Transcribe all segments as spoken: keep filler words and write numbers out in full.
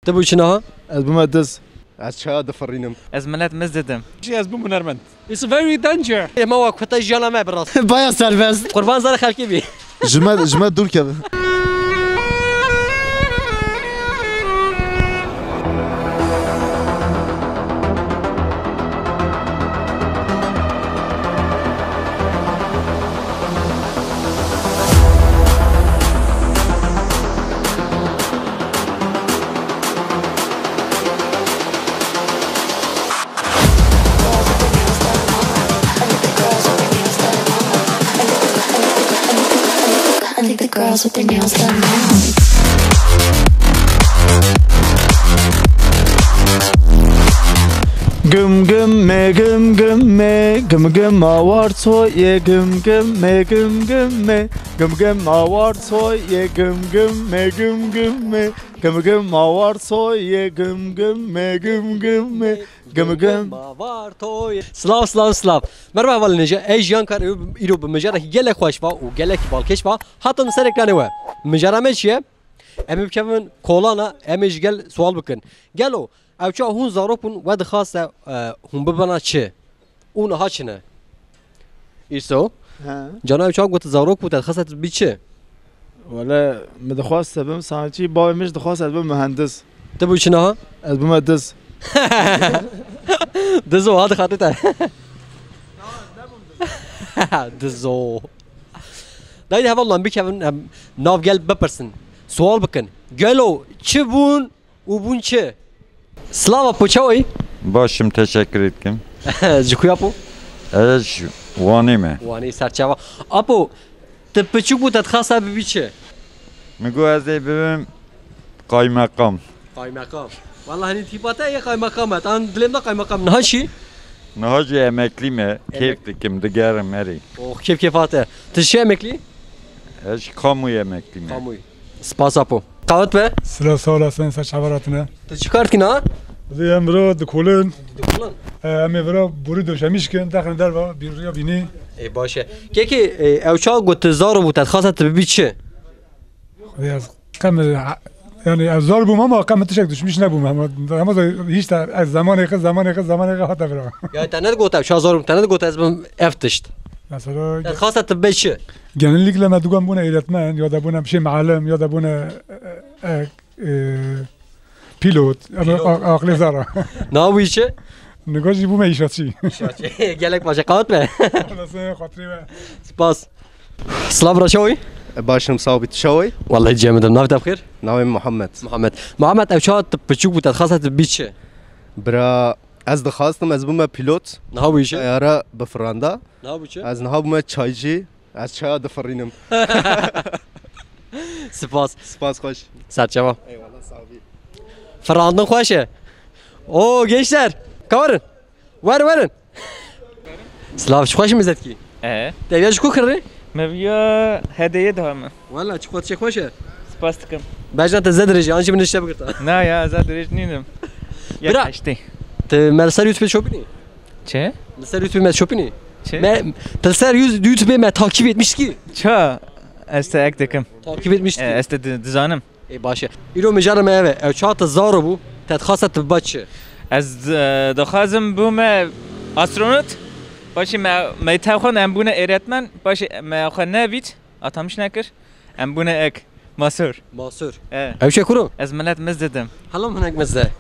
Tu bû çi niha? Ez bûme diz. Ez çaya difirînim. Ez milet miz didim. Jî ez bûm hunermend. It's very danger. Ema wa kota jiyana me biraz. Baya serbest. Qurban zara xelkê bî. Ji me, ji me dûr kevin. I think the girls with their nails done now. Gim gim me, gim gim me, gim gim awar soye, gim gim me, gim gim me, gim gim awar soye, gim gim me, gim gim me, gim gim awar soye, gim gim me, gim gim me. Gim gim. Silav, silav, silav. Merhaba hevalên hêja. Ez Jiyan Kar, îro bi mijarekî gelek xweş va û gelekî balkêş va hatim ser ekranê we. Mijara me çi ye? Em ê bikevin kolana, em ê ji gel sual bikin. Gelo, ew çawa hûn zarok bûn, we dixwaste, e, hûn bibina çi? Û niha çi ne? Îso? He. Cana ew çawa got zarok bû, te dixwaste tu bî çi? Wele, min dixwast ez bim sanatçî, bavê min jî dixwast ez bim muhendis. Tu bû çi niha? Ez bûme diz. Dizo, ha dixatê te. Dizo. Dayê hevallan bikevin, em, nav gel bipirsin. Sual bikin. Gelo çi bûn? Û bûn çi? Slava po, çawa yî? Baş im, teşekkür etkim. Ji kuya po? Ez ji Wanê me. Wanê serçava. Apo, tu piçûk bû, te dixwesta bibî çi? Min got ez ê bibim qaymeqam. Qaymeqam. Wallahî tîpa te yê qaymeqam e. Tan dilê min de qaymeqam. Niha çi? Niha jî emeklî me. Emek- Kêf dikim, digerim erê. Oh, kêf kêfa te. Tu çi emeklî? Ez ji Kamûyê emeklî me. Kamûyê. Spas apo. Qewet be. Sila sağ olasın, sen çavar hatine. Tu çi kar dikî na? Em vira dikolin. Dikolin? E, em ê vira borî döşemiş kin, dexin derva, bir rüya bini. Ê, baş e. Kekê, e, ew çawa got tu zaro bû, te dixwesta tu bibî çi? Xwedê ez qem, yani ez zar bûm ama qem tiştek düşmüş nebûm ama, ama da hiç de ez zamanê xwe, zamanê xwe, zamanê xwe hate vira. Ya te nedigot ew çawa zar bûm, te nedigot ez bim ev tişt. Mesela Te dixwesta tu bibî çi? Genellikle me digan bûne eğretmen ya da bûne bir şey muallim ya da bûne, e, e, e, pilot. Ama Pilot. a-, aqlê zara. Niha bûyî çi? Niha jî bûme îşatçî. Gelek baş e, qewet be. Nasıl xatirê we? Spas. Silav bira, çawa yî? Baş im, sağ ol, tu çawa yî? Wallahî cem didim. Navê te bi xêr? Navê min Muhammed. Muhammed. Muhammed, ew çawa tu piçûk bû, te dixwesta tu bibî çi? Bira, ez dixwastim ez bûme pilot. Niha bûyî çi? Teyare bifiranda. Niha bû çi? Ez niha bûme çaycî. Ez çaya difirînim. Spas. Spas, xweş. Serçava. Eyvallah, sağ ol. Firandin xweş e. Oo, gençler. Karin. Werin, werin. Silav, çi xweş mizetkî. E? Te viya ji ku kirî? Me viya hedeye daha mi? Wala, çi xweş, çi xweş e. Spas dikim. Bejna te zed dirêj e, an jî min işte bigirta. Na ya, zed dirêj nînim. Bira. Yek heştê. Te me li ser YouTube şopînî? Çi? Li ser YouTube me şopînî? Çi? Me, te li ser YouTube me takip etmiş ki. Ça? Ez te ek dikim. Takip etmiş ki. E, ez te di-, dizanim. Ê, baş e. Îro mijara me ev e. Ew çawa te zaro bû, te dixwasta tu biba çi? Ez, e, dixwazim bûme astronot. Paşê me, me tevxwe em bûne eğretmen. Paşê me xwe nevît, atamiş nekir. Em bûne ek. Masur. Masur. E. Ew çe kuro? Ez milet miz didim. Hala hinek miz de.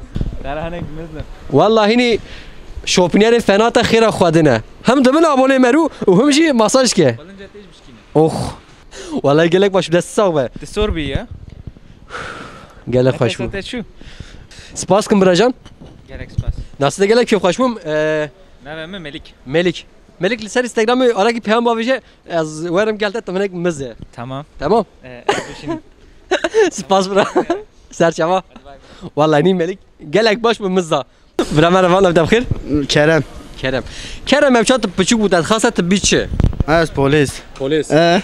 Dara hinek miz de. Wallahî nî şopînerê fena te xêra xwe dine. Hem dimin abonê merû û hem jî masaj ke. Balinca têj bişkîne. Oh. Wallahî gelek baş, dest sağ be. Te sor bî ya. Gelek xweş bû. Te çû? Spas kim biracan. Gelek spas. Nasıl de gelek kêf xweş bûm. Ee, Navê min Melik. Melik. Melik li ser Instagramê arakî peyam bavêje, ez werim gel te, tu hinek miz e. Tamam. Tamam. Ee, bişîn. Spas bira. Serçava. Hadi bay bay. Wallahî nî Melik. Gelek baş bû miz da. Bira merhaba, navê te bi xêr? Kerem. Kerem. Kerem, ev çawa tu piçûk bû, te dixwasta tu bî çi? Ez polîs. Polîs. Ee?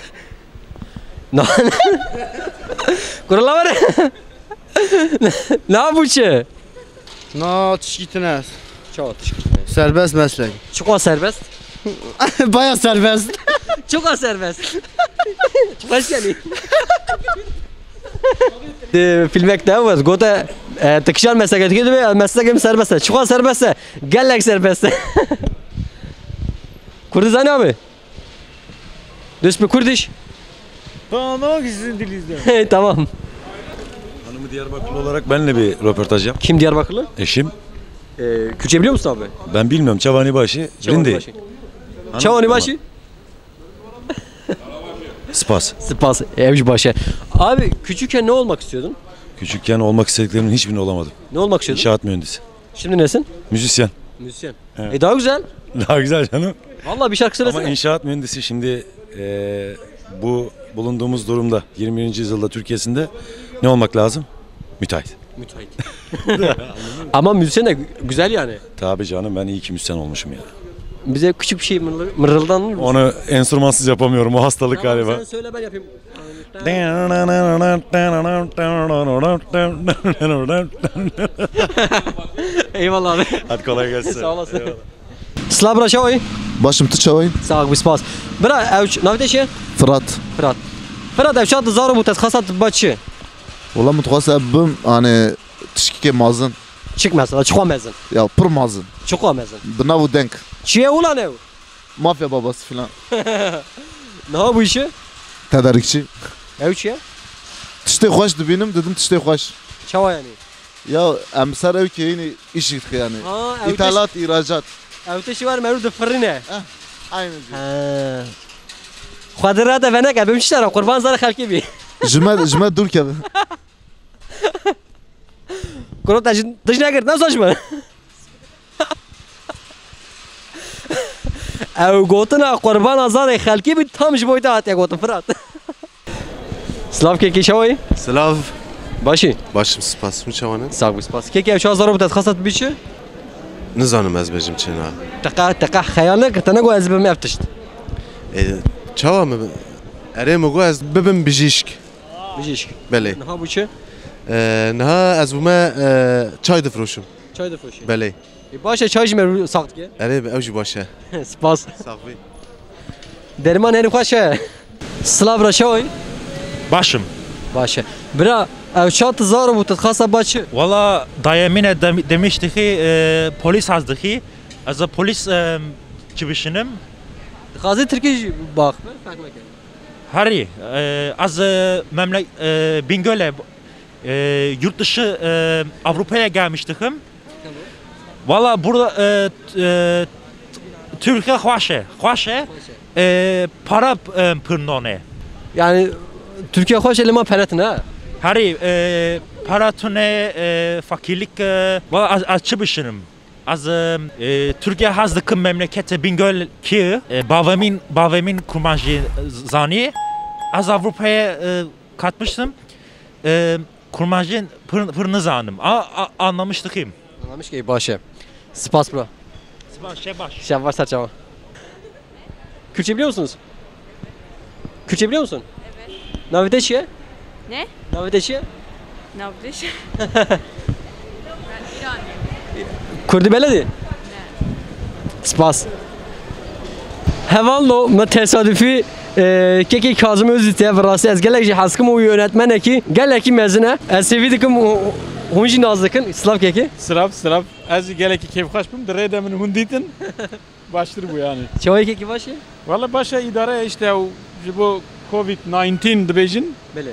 Na-, Kurala were. Na bû çi? Na, tişkî tune. Çawa tişkî tune? Serbest meslek. Çiqa serbest? Baya serbest. Çiqa serbest? Çiqa şenî? Di filmek de wez gote, e, tu kîjan mesleke dikî, dibê, e, meslekim serbest e. Çiqas serbest e? Gelek serbest e. Kurdî zanî abi? Dust bi Kurdiş? Tamam, ama sizin dilinizde. Tamam. Hanımı Diyarbakırlı olarak benle bir röportaj yap. Kim Diyarbakırlı? Eşim. E, Kürtçe biliyor musun abi? Ben bilmiyorum. Çavani başı. Çavani Rindi. Başı. Hanım Çavani tamam. Başı. Spas. Spas. Ev jî baş e. Abi, küçükken ne olmak istiyordun? Küçükken olmak istediklerimin hiçbirini olamadım. Ne olmak istiyordun? İnşaat mühendisi. Şimdi nesin? Müzisyen. Müzisyen. Evet. E, daha güzel. Daha güzel canım. Vallahi bir şarkı söylesene. Ama inşaat mühendisi şimdi, e, bu bulunduğumuz durumda yirmi birinci yüzyılda Türkiye'sinde ne olmak lazım? Müteahhit. Müteahhit. Ama müzisyen de güzel yani. Tabii canım, ben iyi ki müzisyen olmuşum ya. Bize küçük bir şey mırıl-, mırıldanır mısın? Onu enstrümansız yapamıyorum, o hastalık Tamam, galiba. Sen söyle, ben yapayım. Eyvallah abi. Hadi kolay gelsin. Sağ olasın. Eyvallah. Silav bira, çawa yî? Baş im, tu çawa yî? Sağ ol, spas. Bira, ew ç-, navê te çi ye? Firat. Firat. Firat, ew çax tu zarok bû, te dixwest tu biba çi? Wela min dixwest ez bibim, hani, tişkekê mezin. Çik mesela, çiqas mezin? Ya, pir mezin. Çiqas mezin? Bi nav û deng. Çi ye wila ew? Mafya babası filan. Niha bû îşi? Tedarikçi. Ew çi ye? Tiştê xweş dibînim, didim tiştê xweş. Çawa yani? Ya em ser ew keyînî îş dike yani. Ha, ew tişt- İthalat, ihracat. Ew tişt war merû difirîne. Eh, aynı şey. He. Xwedê re te veneke, bim çi tera, qurban zarê xelkê bî. Ji me, ji me dûr keve. Kuro te ji, tişt negirt, ne saçma. Ew gotina qurbana zarê xelkê bî, tam ji bo te hatiye gotin, Firat. Silav kekî, çawa yî? Silav. Baş î? Baş im, spas. Hûn çawa ne? Sax bî, spas. Kekî, ew çax zarok bû, te dixwest tu bibî çi? Nizanim ez bêjim çi na. Te qe, te qe xeyal nekir, te negot ez bibim ev tişt? E, çawa min? Erê, min got ez bibim bijîşk. Bijîşk. Belê. Niha bû çi? E, niha ez bûme, e, çay difroşim. Çay difroşî? Belê. E, baş e, çay jî me rû sax dike. Erê, ew jî baş e. Spas. Sax bî. Derman herî xweş e. Silav bira, çawa yî? Baş im. Baş e. Bira, ew çax tu zarok bû, tu dixwest tu biba çi? Wela dayê min e dem-, demîş dixî, e, polîs hez dixî. Ez ê polîs, e, çi bişinim? Dixwazî tirkî jî baxbe, ferq nake. Herî, e, ez, e, memle-, e, Bingöl'e, e, yurt dışı, e, Avrupa'ya gelmiştim. Tamam. Valla burada, e, t-, e, t-, Türkiye xweş e, xweş e. Xweş e. E, para, e, pir nane. Yani Türkiye xweş e, lê ma pere tune ha? Herî, e, para tune, e, fakirlik, e, valla az, az çi bişinim. Ez, e, Tirkiye hez dikim, memleketê Bingöl ki, e, bavemîn, bavemîn kurmancî zanî. Ez Avrupa'ya, e, katmıştım. E, kurmancî pir, pir nizanim. A, a, anlamış dikim. Anlamış ki, baş e. Spas bro. Spas, şebaş. Şebaş, ser çawa. Kürtçe biliyor musunuz? Kürtçe biliyor musun? Evet. Navê te çi ye? Ne? Navê te çi ye? Navê te çi? Kurdî beledî? Ne. Spas. Hevalno, me tesadüfî, e, kekê Kazım Özyiğit ye, bi rastî ez gelek jî hez dikim û yönetmenekî gelekî mezin e. Ez hêvî dikim û hûn jî nas dikin. Silav kekê. Silav, silav. Ez jî gelekî kêfxweş bûm. Di rê de min hûn dîtin. Baştir bû yani. Çawa yî kekî, baş î? Valla baş e, îdare ye işte, ew ji bo covid nineteen dibêjin. Belê.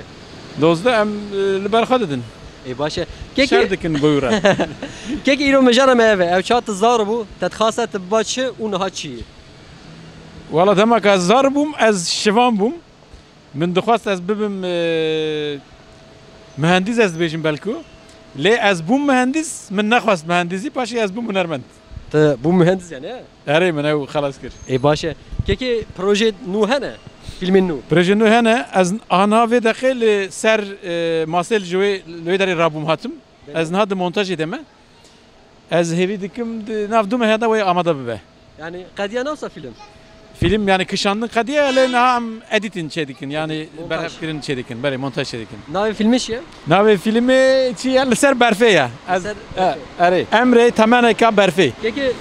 Dozdeh em, e, li ber xwe didin. Ê, baş e. Kekî şer dikin bi wî re. Kekî îro mijara me ev e. Ew çax tu zar bû, te dixwest tu biba çi û niha çi yî? Valla dema ku ez zar bûm, ez şivan bûm. Min dixwest ez bibim, e, mihendîs ez dibêjim belku. Lê ez bûm mihendîs, min nexwest mihendîsî, paşê ez bûm hunermend. Tu bû mihendîs yani, he? Erê, min ew xelas kir. Ê, baş e. Kekê proje nû hene? Fîlmên nû? Proje nû hene. Ez ana vê deqê li ser, e, masê li ji wê, li wê derê rabûm hatim. Belê. Ez niha di montajê de me. Ez hêvî dikim di nav du meha de wê amade bibe. Yani qediya ne wisa fîlm? Fîlm yani kişandin qediya, lê niha em editing çêdikin, yani montaj. Berhevkirin çêdikin, belê, montaj çêdikin. Navê fîlmê çi ye? Navê fîlmê çi ye? Li ser berfê ye. Ez, Li ser e, berfê. Erê. Emrê temeneka berfê. Kekê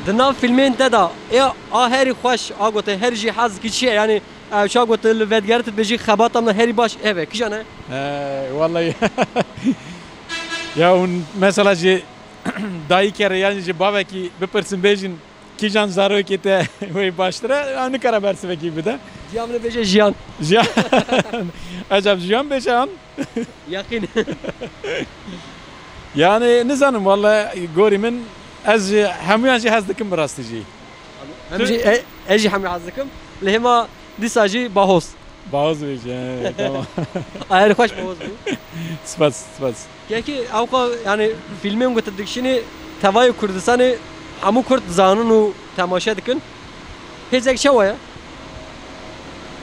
di nav fîlmên te de ê a herî xweş, a gote her jî hez dikî çi ye? Yani Ew çawa got, li vedigerî tu dibêjî xebata min herî baş ev e. Kîjan e? He, wallahî. Ya hûn mesela ji dayîkê re yan ji bavekî bipirsin bêjin kîjan zarokê te wê baştir e, ew nikare bersivekî bide. Ciya min ê bêje jiyan. Jiyan. Ecab jiyan bêje an? Yaqîn. Yani nizanim wallahî gorî min ez ji hemûyan jî hez dikim bi rastî jî. Em jî, e, ez jî hemû hez dikim. Li hêma dîsa jî Bahoz. Bahoz bêje, he, tamam. Ayarî xweş Bahoz bû. Spas, spas. Kekî ewqa yani fîlmên ku tu dikişînî tevayê Kurdistanê hemû Kurd zanin û temaşe dikin. Hêzek çawa ye?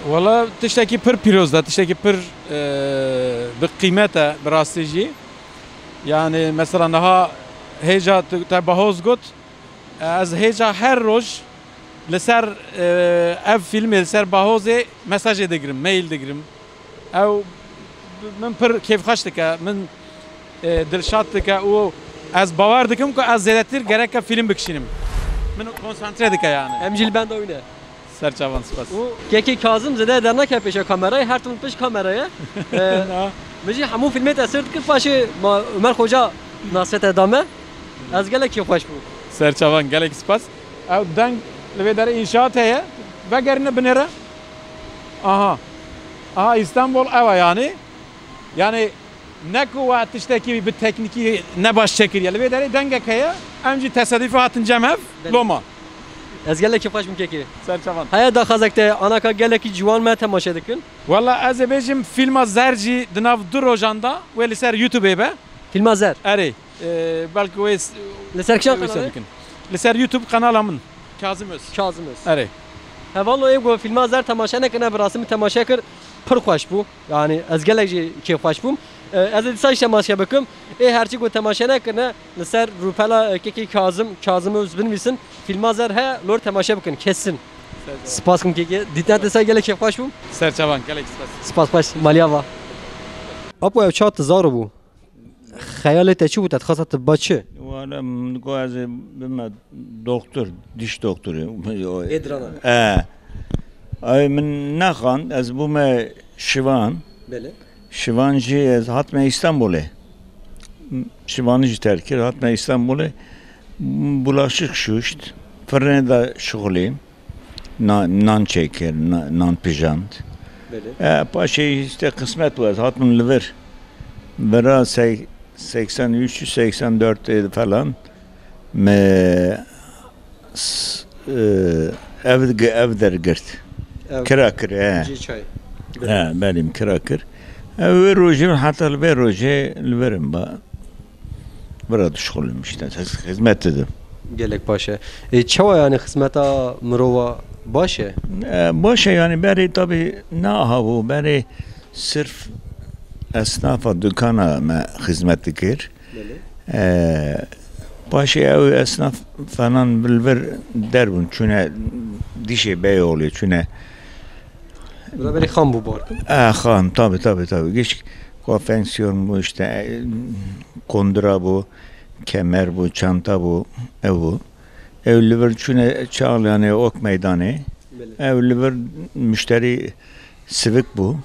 Wala tiştekî pir pîroz de, tiştekî pir, e, bi qîmet e, bi rastî jî. Yani mesela niha hêja tu te Bahoz got, ez hêja her roj li ser, e, ev fîlmê, li ser Bahozê mesajê digirim, mail digirim. Ew min pir kêfxweş dike, min, e, dilşad dike û ez bawer dikim ku ez zêdetir gereke fîlm bikişînim. Min konsantre dike yani. Em jî li benda wî ne. Serçavan spas. Û Kekê Kazim zêde dernake pêşa kamerayê, her tim pişt kameraya. Ee, Na. Min jî hemû fîlmê te sêr dikir, paşê ma Ömer Xoca nasete da me. Ez gelek kêfxweş bûm. Serçavan, gelek spas. Ew deng li vê derê înşaat heye. Vegerîne binêre. Aha. Aha, Îstanbul ew e yani. Yani ne ku we tiştekî bi teknîkî ne baş çekiriye. Li vê derê dengek heye. Em jî tesadüfî hatin cem hev. Belê. Loma. Ez gelekî xweş bûm Kekê. Serçavan. Heye daxwazek te, anaka gelekî ciwan me temaşe dikin. Wala ez ê bêjim fîlma Zer jî di nav du rojan de wê li ser YouTubeê be. Fîlma Zer. Erê. E, belkî wê s-, Li ser kîjan wê kanalê? Dikin. Li ser YouTube kanala min. Kazim Öz. Kazim Öz. Erê. Hevalno ê ku fîlma Zer temaşe nekirine, bi rastî min temaşe kir, pir xweş bû. Yani ez gelek jî kêfxweş bûm. E, ez ê dîsa jî temaşe bikim. Ê herçî ku temaşe nekirine, li ser rûpela, e, Kekê Kazim, Kazim Öz binivîsin. Fîlma Zer heye, lor temaşe bikin, kesin. Spas kim Kekê. Dîtina te ser gelek kêfxweş bûm. Serçavan, gelek spas. Spas xweş, maliya va. Apo ev çawa tu zaro bû? Xeyalê te çi bû? Te dixwesta tu biba çi? Wala min got ez ê bime doktor, diş doktorê. Ê dirana. E. Ay min nexand, ez bûme şivan. Belê. Şivan jî ez hatme Îstanbulê. Şivanî jî terk kir, hatme Îstanbulê. Bulaşık şuşt, fırına da şixulî. Na-, nan çêkir, na-, nan pijand. Belê. E, paşê işte qismet bû, ez hatim li vir. Vira sey-, seksen üç, seksen dört falan me s-, e, ev, ev dergirt. Ev Kira kir, he. Cî çay. He, belê, kira kir. E, wê rojê heta li vê rojê li vir im ba. Vira dişixulim işte, xiz-, xizmet didim. Gelek baş e. E, çawa yani xizmeta mirova baş e? E, baş e yani berê tabi ne aha bû, berê sirf esnafa dükana me xizmet dikir. Belê. E, paşê ew esnaf falan li vir derbûn, çûne dişê Beyoğlu, çûne. Bira berê xam bû barkin. E, xam, tabi, tabi, tabi. Giş konfeksiyon bû, işte, e, kundura bû, kemer bû, çanta bû, ev bû. Ew li vir çûne çal, yani ok meydanê. Belê. Ew li vir müşterî sivik bû. Û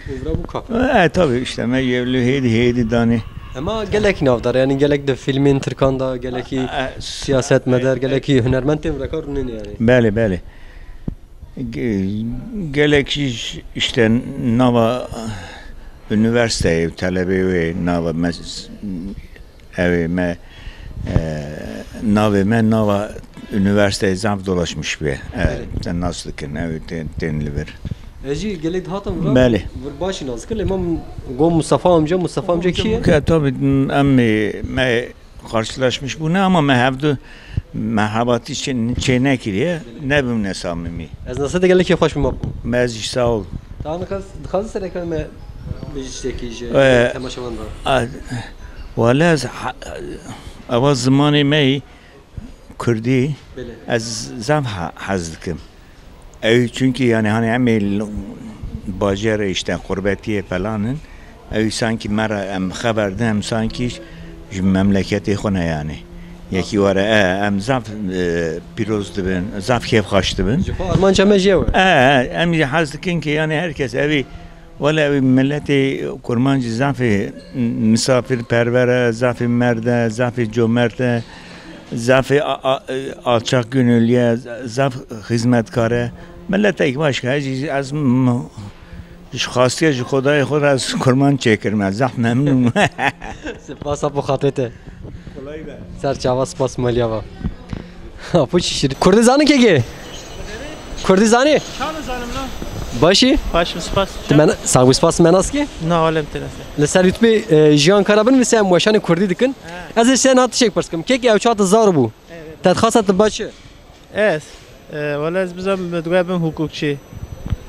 vira bû kafe. E, tabi, işte, me yevlî hêdî, hêdî danî. Ema gelekî navdar, yani gelek di filmên Tirkan da, gelekî E, e, siyasetmeder, e, gelekî hunermend tên vireka rûnên yani. Belê, belê. Ge-, gelek jî işte nava üniversiteyê, telebê wê nava mes-, ew ê me, e, navê me nava üniversiteyê zaf dolaşmış bûye. E, Evet. Te nas dikin, ew ê tên, tên li vir. Ez jî gelek dihatim vira, Belê. Vir başî nas dikin, lê me got Mustafa amca, Mustafa amca kî ye? Ke tabi em ê, me karşılaşmış bûne ama me hevdu merhabatî çê, çê nekiriye, nebûne samimî. Ez nasete gelekî xweş bûm. Me jî sağ ol. Daha dixwaz-, dixwazî sereke me bi tiştekî ji Ee, temaşevan re. A, wala ez ha-, ava zimanê me yî Kurdî, Belê. Ez zaf ha-, hez dikim. Ew çünkü yani hani em ê l-, bajêrê işte qurbetiyê falan in. Ew sanki me re em xeber din, em sanki ji memleketê xwe ne yani. Yekî were, e, em zaf, e, pîroz dibin, zaf kêfxweş dibin. Ji xwe armanca me jî ew e. E, e, em jî hez dikin ki, yani, her kes evî, wele evî milletê kurmancî zafî misafirperver e, zafî merd e, zafî comert e, zafî a-, a-, alçak gönüllü ye, zaf xizmetkar e. Milletek başka, ez, ez m-, Ji xastiya ji Xwedayê xwe re ez kurmanc çêkirime. Zaf memnûn im. Spas Apo, xatirê te. Kolay be. Ser çava, spas maliya va. Apo çi şirin. Kurdî zanî kekê? Kurdî zanî? Çawa zanim lan? Başî? Başim spas. Tu men, sax bî, spas, me nas kî? Na, alem te nas. Li ser YouTube, e, Jiyan Kara binivîse em weşanê kurdî dikin. He. Ez ê se na tiştek pirs kim. Kekê ew çawa tu zar bû? Evet. Te dixwasa tu ba çi? Ez, e, wele ez bizam diguya bim hukukçî.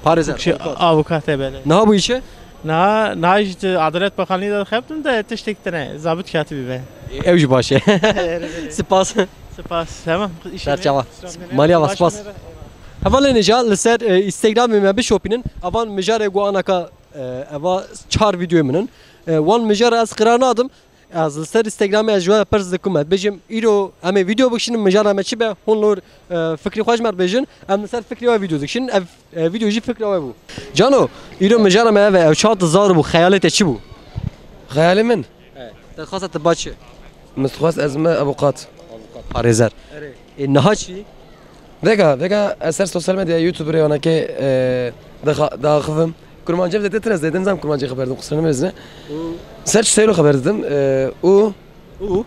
Parêzer, Hukukçî, avukat. Avukat e, belê. Niha bûyî çi? Niha, niha ji Adalet Bakanlığı da xebtim de tiştek tine, zabit katibî be. Ew jî baş e. Spas. Spas, tamam. Ser çava. Maliya va, spas. Hevalên hêja li ser, e, Instagramê me bişopînin. Evan mijarê ku anaka, e, eva çar videoyê min in. E, wan mijara ez qirar nadim. Ez li ser Instagramê ez ji we pirs dikim, ez bêjim, îro em ê video bikişînin, mijara me çi be, hûn li wir, e, fikrê xwe ji me re bêjin, em li ser fikrê we video dikişînin, ev, e, video jî fikra we bû. Cano, îro mijara me ev e, ew çawa tu zar bû, xeyalê te çi bû? Xeyalê min? He. Te dixwest tu ba çi? Min dixwest ez me avukat. Avukat. Parêzer. Erê. Ê, niha çi? Vega, vega ez ser sosyal medyaya, YouTuberê, wanakê, e, dixa-, diaxivim. Kurmancî zêde tir ez zêde nizam kurmancî xeber dim, qusura nêmêzine. Û? Ser çi seyro xeber didim, e, û? Û?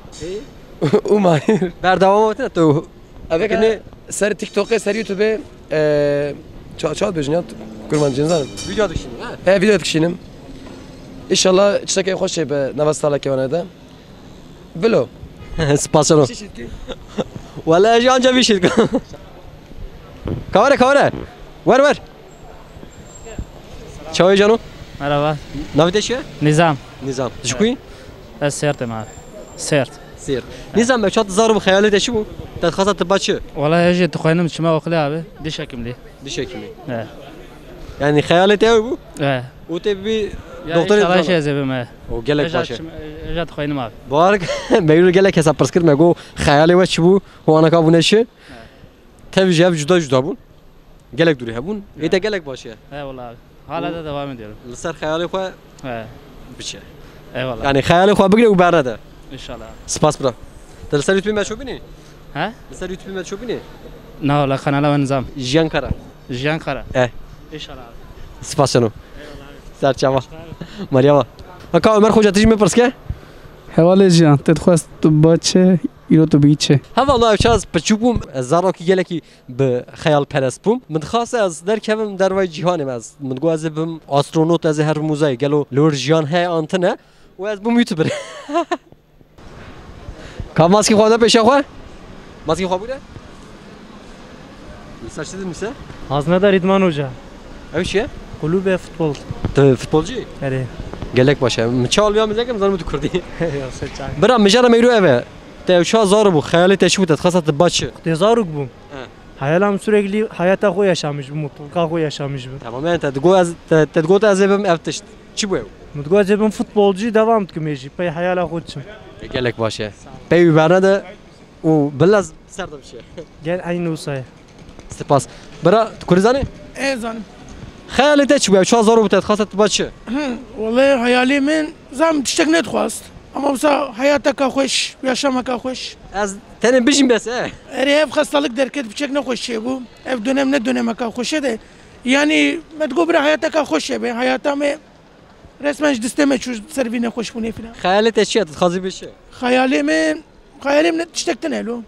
Û Mahir. Berdewam tine tu. Vega ser TikTokê, ser YouTubeê, e, ça-, çawa dibêjin ya, kurmancî nizanim. Video dikişînim, ha? He, video dikişînim. Înşallah tiştekê xweş çê be nava sala kewane de. Bilo. Spas Cano. Wele ez jî anca vî şirk. Kawere, kawere. Wer, wer. Çawa yî Cano? Merhaba. Navê te çi ye? Nizam. Nizam. Ji ku yî? Ez Sêrt im abi. Sêrt. Sêrt. Nizam, ew çawa tu zar bû, xeyalê te çi bû? Te dixwesta tu ba çi? Wele ez jî dixwînim çima oxilê abi. Diş hekimliği. Diş hekimî. He. Yani xeyalê te ew bû? He. Û tê bibî doktorê. Ya, înşallah, zana. Şey ez ê bim, he. O gelek baş e. Eja dixwînim abi. Bawer ke, me îro gelek kesa pirs kir, me got xeyalê we çi bû? Wana ka bûne çi? He. Tev jî ev cuda cuda bûn. Gelek dûrî hebûn. He. Ê te gelek baş e. He, wala abi. Hala da devam ediyorum. Li ser xeyalê xwe biçe. Eyvallah. Yani xeyalê xwe bigire û bernede. İnşallah. Spas bira. Te li ser YouTube me ço bînî? He? Li ser YouTube me ço bînî? Na, wala kanala we nizam. Jiyan Kara. Jiyan Kara. E. İnşallah abi. Spas Cano. Eyvallah abi. Ser çava. Maliya va. Haka Ömer Xoca, tu jî me pirs ke? Hevalê Jiyan, te dixwest tu ba çi, îro tu bî çi? Heval, ev çax ez piçûk bûm, ez zarokî gelekî bi xeyalperest bûm. Min dixwast ez derkevim dervayî cîhanê me. Ez, min digot ez ê bim astronot, ez ê herim uzayê. Gelo li wir jiyan heye an tune? Û ez bûm YouTuber. Ka maskê xwe de pêşa xwe? Maskê xwe bûre? Li ser çi dinivîse? Haznedar Îdman Hoca. Ew çi ye? Kulübe futbol. Tu futbolcî? Erê. Gelek baş e. Min çawa li ya min zekim, zanim tu kurdî. Ya, ser çay. Bira, mijara me îro ev e. Te ew çawa zarok bû, xeyalê te çi bû, te dixwesta tu ba çi? Tê zarok bûm. He. Hayal am sürekli hayata xwe yaşamış bû, mutluluğa xwe yaşamış bû. Tamam, yani te digot ez, te, te digot ez ê bim ev tişt. Çi bû ew? Min digot ez ê bim futbolcî, devam dikim ê jî. Pey hayala xwe diçim. E, gelek baş e. Pey wî berne de û bila ser de bişe. Gel aynı usaya. Spas. Bira, tu kurdî zanî? E, zanim. Xeyalê te çi bû? Çawa zarok bû, te dixwesta tu ba çi? Hı, wallahî hayalê min, zam tiştek nedixwast. Ama wisa hayateka xweş, yaşameka xweş. Ez tenê bijîm bes e. Erê, ev xestalık derket, piçek nexweş çêbû. Ev dönem ne dönemeka xweş e de. Yani, me digot bira hayateka xweş hebe. Hayata me resmen ji distê me çû, ser vî nexweşbûnê filan. Xeyalê te çi ye? Tu dixwazî bê çi? Xeyalê min, xeyalê min tiştek tune lo.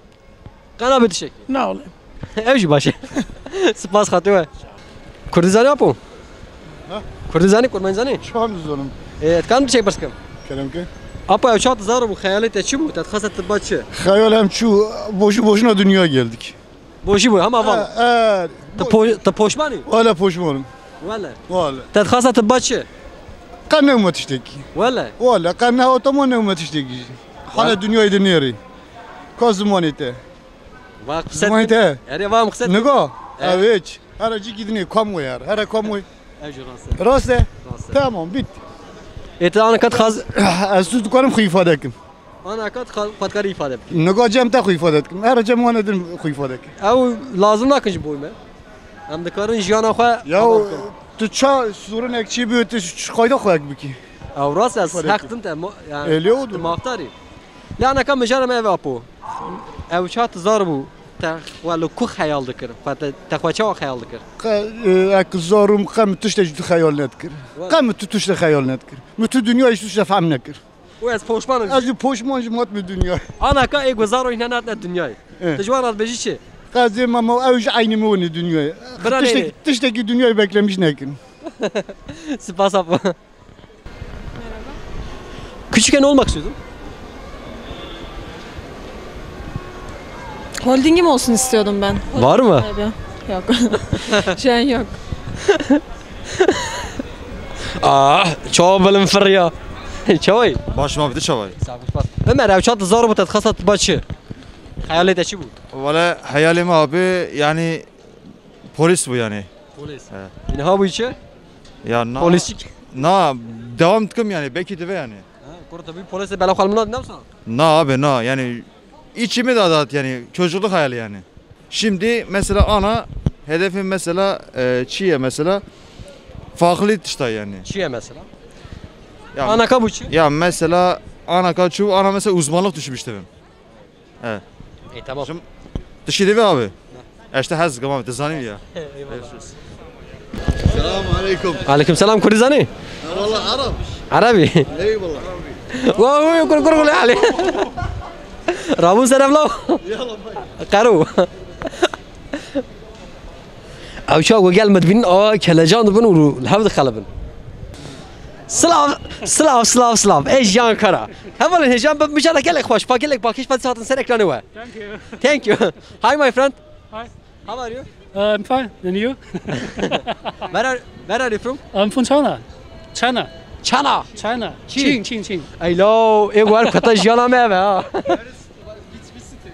Qena bê tiştekî? Na wele. Ew jî baş e. Spas xatirê we. Kurdî zanî apo? Ha? Kurdî zanî, kurmancî zanî? Çawa nizanim. E, dikarim tu çek pirs kim? Kerem ke. Apo, ew çax tu zar bû, xeyalê te çi bû? Te dixwesta tu ba çi? Xeyal em çû, boşu boşuna dünyaya geldik. Boşî bû, hema val. E, e, tu po-, tu poşman î? Wele poşman im. Wele. Wele. Te dixwesta tu ba çi? Qe newme tiştekî. Wele. Wele, qe ne otomo newme tiştekî. Hala dünyayê de nêrî. Ka zimanê te. Va qise. Zimanê te. Erê, va qise. Niga. E. Ev hiç. Here cîkî dinê, kam wê her. Here kam wê. Ev jî rast e. Rast e? Rast e. Tamam, bit. Ê, tu ana kat xaz- Ez tu dikarim xwe îfade kim. Ana kat xwe dikarî îfade bikî. Niga cem te xwe îfade dikim. Her cem wane din xwe îfade dikim. Ew lazim nakin ji boy me. Em dikarin jiyana xwe Ya ava bikin. Tu ça sorun ek çi bû, tu ç-, qayda xwe ek bikî? Ew rast ez Xwe heq dikî. Dim te mo-, yani, Ê, lê o tu dur. Maftarî. Lê anaka mijara me ev apo. Ew ça tu zar bû. Te xwe li ku xeyal dikir? Xwe te, te xwe çawa xeyal dikir? Qe, e, ek zarum qe min tiştek ji tu xeyal nedikir. Wala. Qe min tu tiştek xeyal nedikir. Min tu dinyayê ji tu şefam nekir. Û ez poşman im. Ez jî poşman ji mat bi dinya. Anaka ê ku zaro hîna natne dinyayê. E. Tu ji wan re dibêjî çi? Qezê mama ew ji eynî min winî dinyayê. Bira Tiştek-, neyê. Tiştekî dinyayê beklemiş nekin. Spas apo. Küçükken ne olmak istiyordun? Holdingim olsun istiyordum ben. Var mı? Tabii. Yok. Şu an yok. Aa, çawa bilim fırya. Çaway? Baş muhabbeti çaway. Sağ ol, spas. Ömer, ev çat zar bu tet xasat başı. Hayal ete çi bu? Valla hayalim abi yani polis bu yani. Polis. He. Yine ha bu içi? Ya na. Polisçik. Na, devam tıkım yani, belki de yani. Ha, kuru tabii polis de bela xalmına ne olsa? Na abi, na yani içimi de dat yani çocukluk hayali yani. Şimdi mesela ana hedefim mesela e, çiye mesela farklı tişta yani. Çiye mesela? Ya, Ana kabuçi? Ya mesela ana kaçu ana mesela uzmanlık düşünmüştüm. He. E, tamam. Şimdi dişi de abi. İşte hez tamam, te zanî ya. Eyvallah. Selamun aleyküm. Aleyküm selam, Kurdî zanî? Eyvallah, Arap. Arabî. Eyvallah. Wa hu kur kur kur hale. Rabûn serevla. Yalla bay. Qero. Ew çawa ku gel me dibînin, a kelecan dibin û li hev dixelibin. Silav, silav, silav, silav. Ê jiyan kara. Hevalên hêjan, bi mijara gelek xweş, pa gelek pakêş, pa hatin ser ekranê we. Thank you. Thank you. Hi, my friend. Hi. How are you? Uh, I'm fine. And you? Where are, where are you from? I'm from China. China. China? China. Chin. Chin, Chin, Chin. I know. Ê wer kota jiyana me ve ha.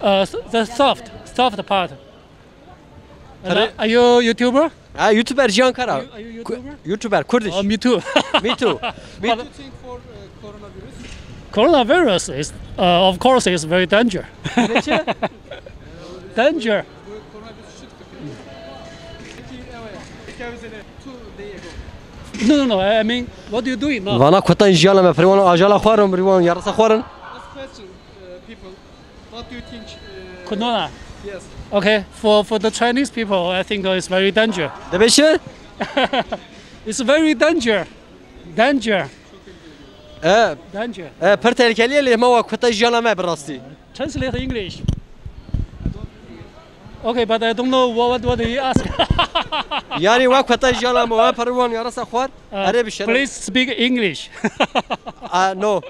Uh, the soft, soft part. Are, are you YouTuber? Ha, YouTuber Cihan Kara. Are you, are you YouTuber? Ku-, YouTuber, Kurdish. Oh, me too. Me too. Me What too. Think for, uh, coronavirus? Coronavirus is, uh, of course, is very danger. Danger. No, no, no. I, I mean, what do you doing now? Vana kutan jiyana me, firwan ajala xwarin, firwan yarasa xwarin. Last question, uh, people. What do you think? Uh, Kunona. Yes. Okay, for, for the Chinese people, I think it's very danger. Dibê çi? It's very danger. Danger. E, Danger. E, pir tehlikeli ye, lê hema wa kuta jiyana me bi rastî. Translate English. Okay, but I don't know what, what, what he ask. Yani wa kuta jiyana me, wa pir wan yarasa xwar. Uh, Erê bişere. Please speak English. Ah, no.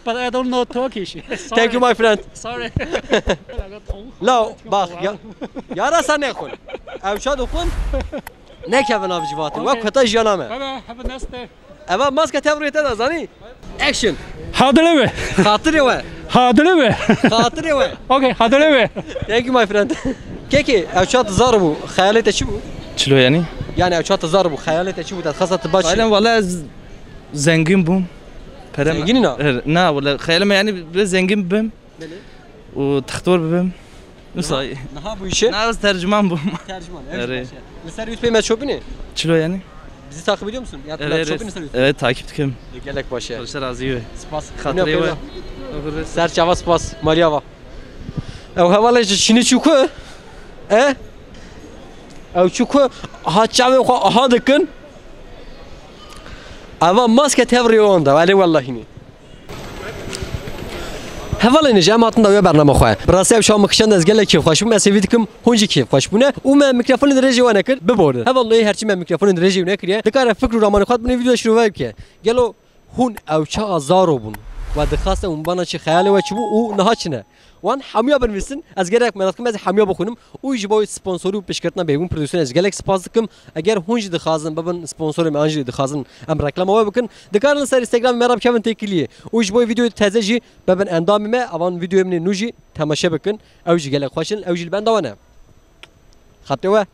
But I don't know Turkish. Thank you, my friend. Sorry. La, bak, ya, yarasa nexwin. Ew şad xwin. Nekevin av civatê. Wa Okay. Kuta jiyana me. Bye bye. Have a nice day. Eva maske tev rûyê te de zanî. Action. Hadire we. Xatirê we. Hadire we. Xatirê we. Okay, hadire we. Thank you, my friend. Kekê, ew çat zar bû. Xeyalê te çi bû? Çilo yani? Yani ew çat zar bû. Xeyalê te çi bû? Te xasa tu baş. Aynen, valla ez zengin bûm. Perem Zengin na? Er, na, valla xeyalê me yani bir zengin bim. Belê. Û textor bibim. Wisa. Niha bû işe? Na, ez tercüman bûm. Tercüman, evet. Erê. Li ser YouTube me çopine? Çilo yani? Bizi takip ediyor musun? Ya, evet, evet. Çopine ser YouTube. Evet, takip dikim. E, gelek başe. Xweşe razî we. Spas. Xatirê we. Ser çava spas. Mariya va. Ew hevalê ji Çînî çû ku? E? Ew çû ku? Aha çavê xwe aha dikin. Eva maske tev rêwan da. Elê wellahî nî. Hevalên ji em hatin dawiya bernama xwe. Bi rastî ev şawa min kişand ez gelek kêfxweş bûm. Ez hêvî dikim hûn jî kêfxweş bûne û me mîkrofonê di rêjê we nekir, biborin. Hevalê herçî me mîkrofonê di rêjê we nekiriye, dikare fikr û ramanê xwe dibin vîdeo şirove bike. Gelo hûn ew çaxa zaro bûn? We dixwaste hûn bana çi xeyalê we çi bû û niha çi ne? Wan hemiya binivîsin, ez gelek merak dikim, ez hemiya bixwînim û ji bo sponsorî û pêşkirtina Bêbûn Prodüksiyon ez gelek spas dikim. Eger hûn jî dixwazin bibin sponsorê me, an jî dixwazin em reklama we bikin, dikarin li ser Instagramê me re bikevin têkiliyê û ji bo vîdeoyê teze jî bibin endamê me, evan vîdeoyê min ê nû jî temaşe bikin. Ew jî gelek xweş in, ew jî li benda we ne. Xetê we.